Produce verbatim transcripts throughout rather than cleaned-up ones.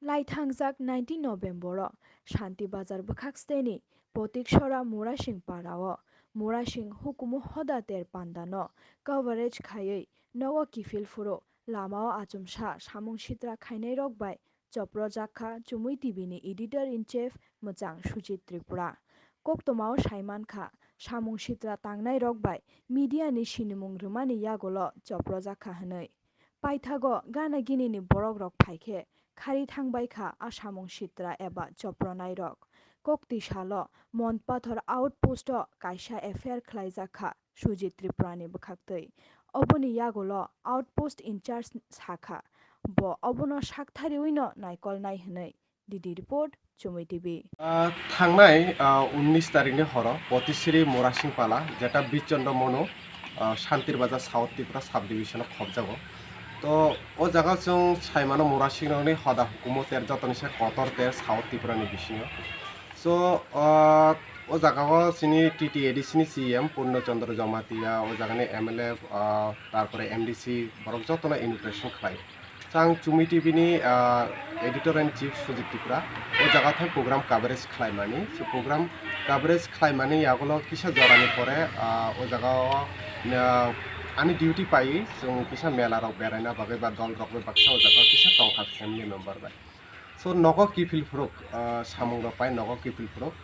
Laithangjak nineteen November-o Shanti Bazar bwkhak steni Potiksora Murasing Para-o Murasing hukumu hoda ter pandano coverage khaiwi nogo kiphil phuru lamao achomsa samung sitra khainairok bai choprojak kha Chumui T V ni editor in chief mwchang Sujit Tripura. Koktwmao saimankha, samung sitra tangnairok bai media ni sinimung rwmani yagulo choprojak kha hwnwi. Paithago gana gini ni borok rok phaikhe khari thangbai kha a samung sitra eba chopronai rok. Kokti salo Monpathor outpost o kaisa F I R khlaijak kha Sujit Tripura ni bwkhaktwi. Oboni yagulo outpost in charge sakha, bo obono sakthariwino naikolnai hwnwi. D D report, Chumui T V. Ah, thangnai, ah, unnish tarikni horo Potisiri Murasing Pala, jeta Bichondro Monu, ah, Shantir Bazar South Tripura subdivision-o khobjago. To, o jaga chwng saimano Murasing rokni hoda hukumu ter jotoni se kotor ter South Tripura ni bisingo. So, ah, o jaga o chini T T A D C ni C E M Purno Chandra Jamatia, o jaga ni M L A, ah, tarpore M D C, borok jotono inauguration khlai. Chang Chumui T V ni, ah, editor and chief Sujit Tripura o jaga thang program coverage khlaimani. So program coverage khlaimani yagulo kisa jorani pore, ah, o jaga o, ah, ani duty pai chwng kisa mela rok beraina bagwi ba dol rok bai baksa o jaga o kisa tongkha family member bai. So nogo kiphil phuruk, ah, samung rok pai nogo kiphil phuruk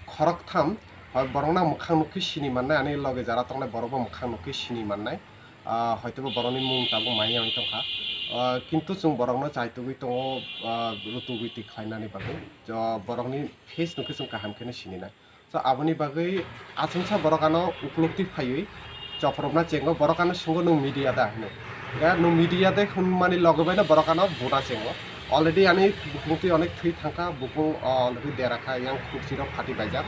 khoroktham, hoi borokno mwkhang nukhi sini mannai, ani loge jara tongnai borok bo mwkhang nukhi sini mannai. Ah, hoitobo borokni mung tabuk maya wngwi tongkha. Ah, kintu chwng borokno chaitugwi tongo, ah, rutugwi twi khlainani bagwi. Jo, borokni face nukhe chwng kaham kheno sininai. So, aboni bagwi achomsa borok ano uklukti phaiwi chopropna chengo, borok ano swngo, "Nwng media da?" hwnwi. Ya, "Nwng media de?" hwnmani loge baino borok ano buna chengo. Already ani bukungtwi onek thwi thangkha, bukung, ah, already dera kha, yang khurchi rok phati baijak.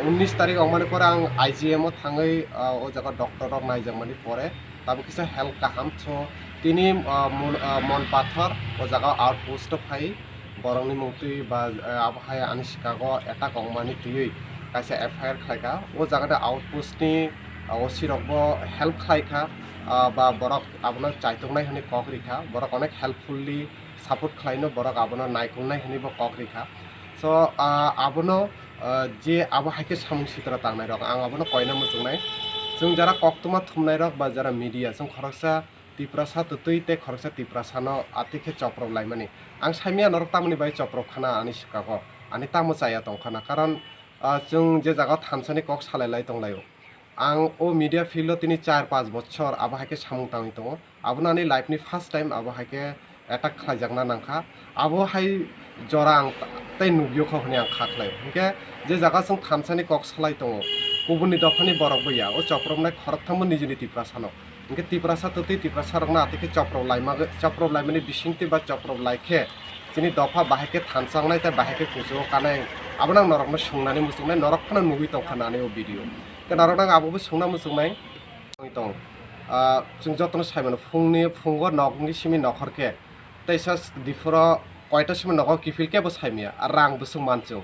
Unnish tarik wngmani pore ang I G M o thangwi, ah, o jaga doctor rok naijakmani pore, tabuk kisa health kaham. So, tini, ah, Mon-, ah, Monpathor o jaga outpost o phai, borokni mungtwi ba, ah, abo hai ani sikago attack wngmani twiwi kaisa F I R khlaikha. O jaga de outpost ni, ah, O C rok bo help khlaikha, ah, ba borok abono chaituknai hwnwi kok rikha, borok onek helpfully support khlaino, borok abono naikolnai hwnwi bo kok rikha. So, ah, abono, ah, je abo hai khe samung sitra tangnai rok, ang abono koina muchungnai. Chwng jara koktwma thumnai rok ba jara media, chwng khoroksa Tiprasa twtwi tei khoroksa Tiprasano atwi khe choprop laimani. Ang saimaya norok tamoni bai choprop khana ani sikago, ani tamo chaya tong khana, karon, ah, chwng je jaga o thansani kok salai lai tong laio. Ang o media field o tini char panch bochor abo hai khe samung tangwi tongo. Abono ani life ni first time abo hai khe attack khlaijakna nangkha. Abo hai jora ang tei nukyo kho hwnwi ang kha khlaio. Hinkhe je jaga chwng thansani kok salai tongo, kubuni dophani borok bo ya, o chopropnai khoroktham bo nijini Tiprasano. Hinkhe Tiprasa twtwi Tiprasa rokno atwi khe choprop laima, choprop laimani bisingtwi ba choprop lai khe chini dopha bahai khe thansa wngnai tei bahai khe kuchugo kanai. Abono ang norokno swngnani muchungnai, norok phano nugwi tong kha nani o video. Khe norokno ang abobo swngna muchungnai. Tong. Ah, chwng jotono sai mano, phungni, phungo nokni simi nokhor khe, teisa diphuro koita simi nogo kiphil kebo sai maya, rang bwswk man chwng.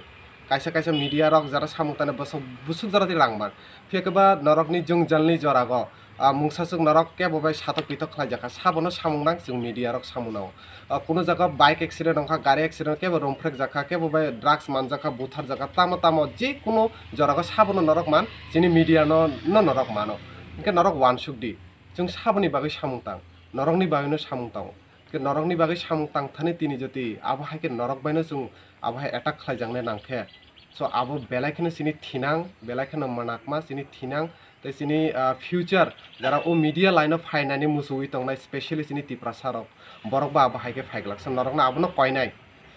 Kaisa kaisa media rok jara samung tangwi bwswk, bwswk jora twi rang man. Phiya khe ba norokni jwngjalni jorago, ah, mungsaswk norok kebo bai satok pitok khlai jakha, sabono samung nang chwng media rok samung nango. Ah, kuno jaga bike accident wngkha, gari accident, kebo romphrekjakha, kebo bai drugs manjakha, butharjakha, tamo tamo je kuno jorago sabono norok man, chini media no, no norok mano. Hinkhe norok uansuk di, chwng saboni bagwi samung tang, norokni bagwino samung tango. Hinkhe norokni bagwi samung tang thani tini jotwi abo hai khe norok baino chwng abo hai attack khlaijaknai nang khe, so abo belai kheno chini thinang, belai kheno manakma chini thinang. Tei chini, ah, future jara o media line o phainani muchungwi tongnai, specially chini Tiprasa rok, borok bo abo hai khe phaiglak. So norokno abono koinai.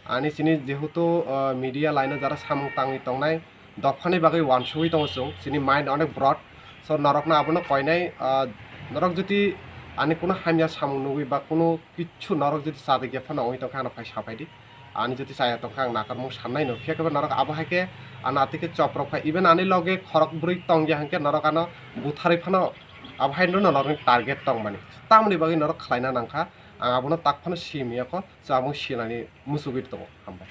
Ani chini jehetu, ah, media line o jara samung tangwi tongnai, dophani bagwi uansugwi tongo chwng, chini mind onek broad. So norokno abono koinai, ah, norok jodi ani kuno hamya samung nugwi ba kuno kichu norok jodi chadikya phano wngwi tongkha, ano phai sapai di. Ani jodi chaya tongkha, ang nakarmung sannai no. Phiya khe ba norok abo hai khe ano atwi khe choprok kha. Even ani loge khorok bwrwi tongya hinkhe norok ano butharwi phano abo hai no norokni target tongmani. Tamoni bagwi norok khlaina nangkha. Ang abono tak phano simi yakho. So abo sinani muchugwi tongo. Hambai.